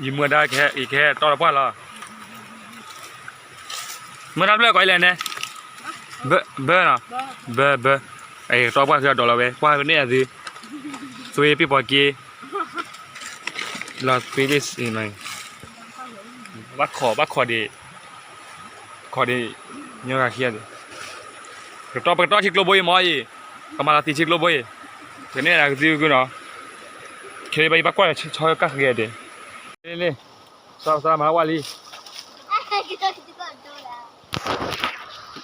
ယမုၢ်ဒါကဟဲ ယကဟဲတီဒီးပှၢ်လီၤ. မုၢ်ဒါဖျၢၣ်ကိးအံၤလဲၣ်န့ၣ်, ဘၢ ဘၢနီၤ, ဘၢ ဘၢ, အတီပှၢ်ဃုာ်ဒီးလီၤဝဲ ပှၢ်န့ၣ်အသု, သွ့ပ့ၢ်ပီၤက့, လီၤသွ့ပ့ၢ်, ဘၣ်ခိး ဘၣ်ခိးဒံး, ခိးဒံး, ညီဂၤခံဂၤဒံး, ပကတီ ပကတီထံကျိဘိအံၤမ့ၢ်အံၤ, ကမၤလီၤသံးထံကျိဘိအံၤ, ပကန့ၢ်ဒၣ်ကသုကုနီၤ, ခဲအံၤဘၣ်ယဘၣ်ကွၢ်ဆီကၢ်ဃဲဒံး, လ့လ့ စီၤစီၤမၤဝါလံ,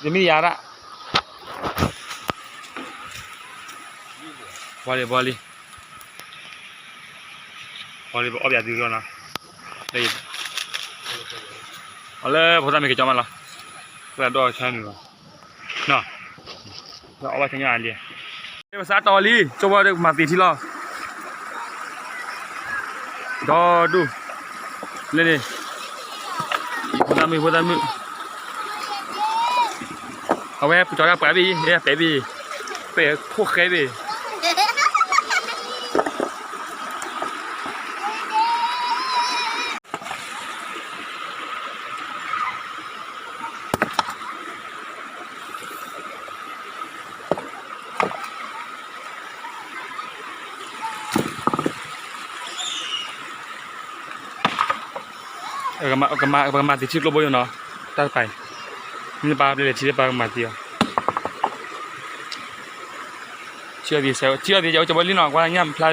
ယမ့ၢ်ယၤဒၣ်, ဘီလံ ဘီလံ, ဘီလံ ပအီၣ်ပယၤသုကလီနီၤ, အီၣ်လၢဖိသၣ်မ့ၢ်ကကၠီမးလီၤ, ဖိသၣ်ဒိၣ်ဆါမုၢ်လီၤ, နီၤ, အီၣ်ဘၣ်ဆါညါအလံ, ပစးတီလံ ကၠိဝဲမၤသံးထံလီၤ, ဒီဒူၣ်, လၢန့ၣ်, ဖိသၣ်မုၣ် ဖိသၣ်မုၣ်, အဝဲပကၠီတၢ်ပှၤဘ့ၣ်အံၤ ပဲာ်ဘ့ၣ်အံၤ, ပဲာ်ခိၣ်ဃဲဘ့ၣ်အံၤ ပကမၤသံးထံကျိဘိယိာ်နီၤ, တၢ်တပၤအံၤ, မ့ၢ်ပာ်ပျဲလဲၤထံတပၤကမၤသံးအီၤ, ထံအီသံးစဲး, ထံအီသံးစဲး အိၣ်ကၠီဘီလံနီၤ, ကွၢ်ညၣ်ဖျါ,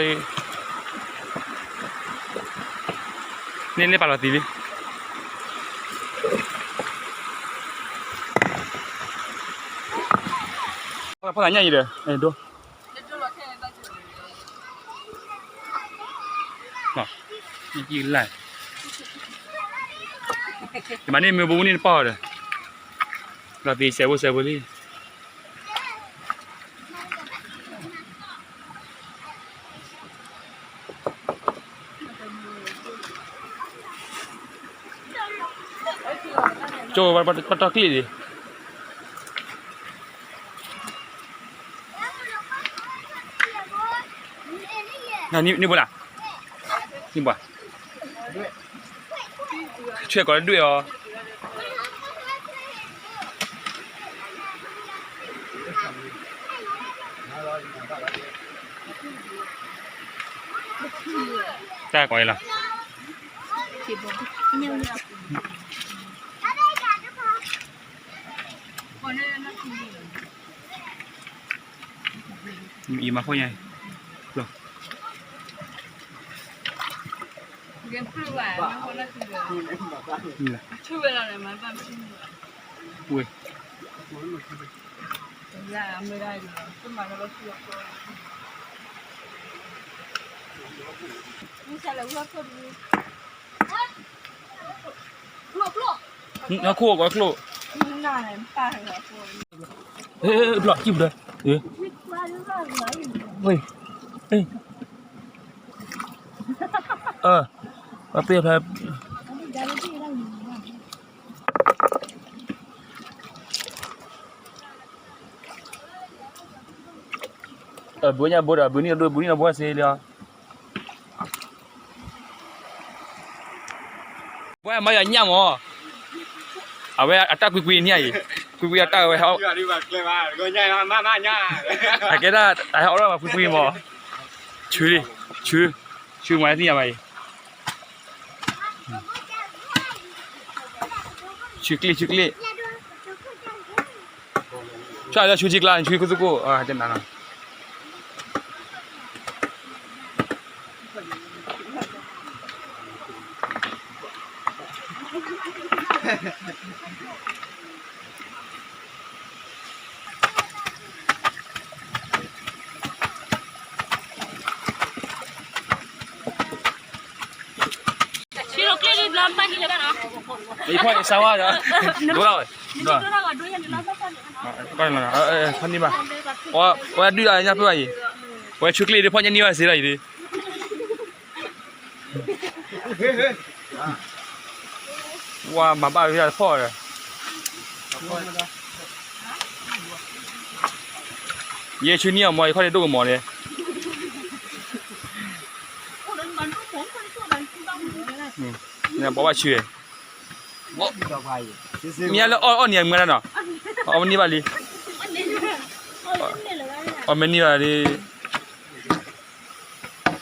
န့ၣ်လၢပာ်လီၤသံးလံ, ဖီၣ်သးညၣ်အံၤဒီး, ဒိ ယမၤန့ၢ်မ့ၢ်ပူၤန့ၣ်တပီၢ်ဒီး, လီၤသံးစဲးဖိစဲးဖိလံ, ကၠိပတီၢ်ကျ့ၣ်ဒံး, န့ၢ်ဘၣ်လၢ, န့ၢ်ဘၣ်, ဆွဲၣ်ကီးလၢဒွဲၣ်အီၤ, တၢ်ကီးအံၤလီၤ. အံၤမၤခိၣ်ညါ, ဝ့ၢ်, ဟီၣ်ခိၣ်ကီးကျိၣ်, ဘျီၣ်စံၣ်ပူၤဒီး, ဝ့ၢ်, အသ့ၣ်ဖဲ ဘုညါဘိဒီး ဘုနံၣ်ဒိၣ် ဘုနံၣ်ဒီးဘိစ့လံ, ဘၣ်မၤယၤညၣ်မး, အဝဲအတၢ်ကွံကွံန့ၣ်အံၤ, ကွံကွံအတၢ်ဝဲ, အကဲဒၣ်အဟဲအီၣ်ထီၣ်မးကွံကွံမး, ဆူလံ, ဆူ, ဆူမၤသ့ၣ်ညါဘၣ်အံၤ, ဆူကျ့ၣ် ဆူကျ့ၣ်, ဆူလၢဆူထံကျါ ဆူခိၣ်သကိး, တနၤနီၤ. အံၤဖီၣ်အံၤစါဝါဒီး, ဒိလီၤဝဲ, ဖီၣ်န့ၢ်ဘၣ်, ဝဲဒုးဒီးညၣ်ဖဲဘၣ်အံၤ, ဝဲဆူကျ့ၣ်ဒုးဖီၣ်ညၣ်န့ၢ်ဘၣ်စ့လီၤအံၤဒုး, ဝါမၤဘၣ်ဝဲဒၣ်တဖီၣ်ဒီး, ယဲဆူန့ၢ်အီၤမး ယခီၣ်ဒ့ဒိၣ်ကမီၤန့ၣ်. ပှၤဘၣ်ဆူၣ်, မ့ၢ်လၢအီၣ်အီၣ်န့ၣ်အမွဲဒၣ်နီၤ, အီၣ်မ့ၢ်န့ၢ်ဘၣ်လံ, အီၣ်မ့ၢ်န့ၢ်ဘၣ်လံ,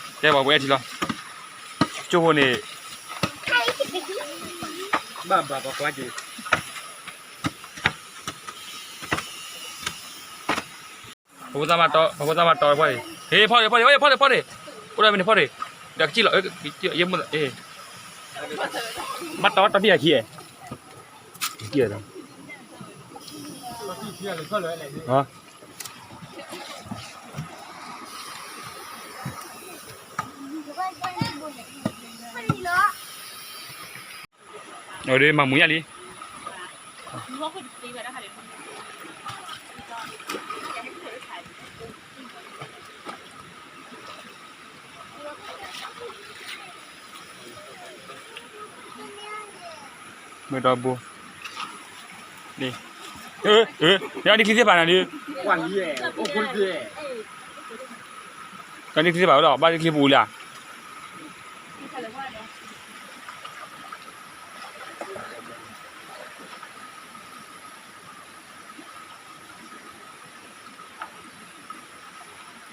တဲပှၤပှဲၤထံလီၤ, ကၠိဖိန့ၣ်, ဘၣ်ဘၣ်ပှၤကွၢ်က့ၤ ပဖိသၣ်မၤတီ, ပဖိသၣ်မၤတီဖီၣ်န့ၣ်, ဟ့ၣ်ဖီၣ်န့ၣ် ဖီၣ်န့ၣ် ဖီၣ်န့ၣ် ဖီၣ်န့ၣ်, အိၣ်ဒၣ်မ့ၢ်န့ၣ်ဖီၣ်န့ၣ်, ဒီးကစံၣ်လီၤ, ယဲမ့ၢ်, မၤတီတီတံၢ်အခံ, တံၢ်အ, မၤမူညါလံ. မ့ၢ်ဒီဘိ, အဒံချံသ့ၣ်ဖးနၤဒုး, အဒံချံသ့ၣ်ဖးဝဲဒီး ဘၣ်ဒံချံပူၤလံဧါ.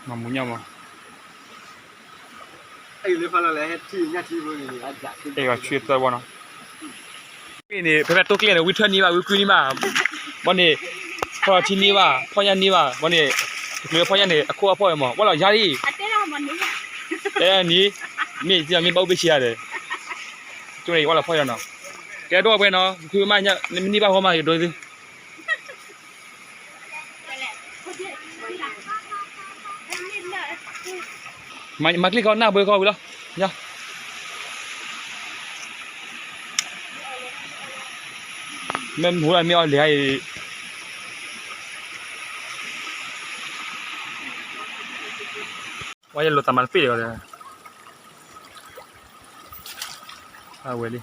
မၤမူညါမး, အဲၣ်ဂၤဆံသၢဝီနီၤ, န့ၣ် ဖဲဖဲတိကျဲန့ၣ် ဝံထၢၣ်န့ၢ်ဘၣ် ဝံကွံန့ၢ်ဘၣ်, ဘီန့ၣ်, ဖီၣ်ထံန့ၢ်ဘၣ် ဖီၣ်ညၣ်န့ၢ်ဘၣ် ဘီန့ၣ်, တချုးဖီၣ်ညၣ်န့ၣ် အခိၣ်အဖီၣ်အမး ဝဲလီၤယါလံ, တဲနံၤ, မ့ၢ်မ့ၢ်ဘၣ်အိၣ်ဘ့ၣ်ဆံးယၤဒီး, ကၠိန့ၣ် ယဝဲလီၤဖီၣ်ယၤနီၤ, ကဲဒိၣ်ဝဲနီၤ မ့ၢ်ဘၣ်ဃီမး ယဒိးသု မၤကျံၣ်ခီနၢ်ဘှ့ခီဝံၤလီၤ, ယၤ, မ့ၢ်မူလၢမ့ၢ်အီၤလဲၤအံၤ, ဝဲယလိာ်သးမၤတပ့ၢ်ဒီး, အဝဲလံ.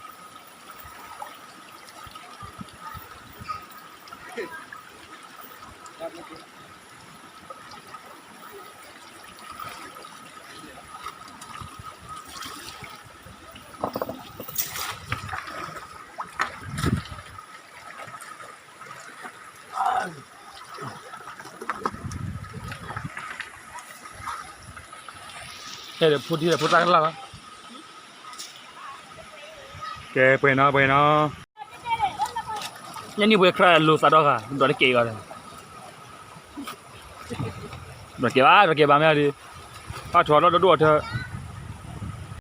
ဟဲဒီးဖိဒံဒီးဖိသၣ်ကလၢ်လီၤ, ကဲပှဲၤနီၤ ပှဲၤနီၤ, ညၣ်နံၣ်ပှဲၤခရၣ်လိာ်သးဒီဂၤ ဒီးတကဲးဂီၤဒီး, ဒီးကဲဘၣ် ဒီးကဲဘၣ်မ့ၢ်ဒီး, ဘၣ်ထွဲဒီးဒိၣ်ဒိၣ်အထၢ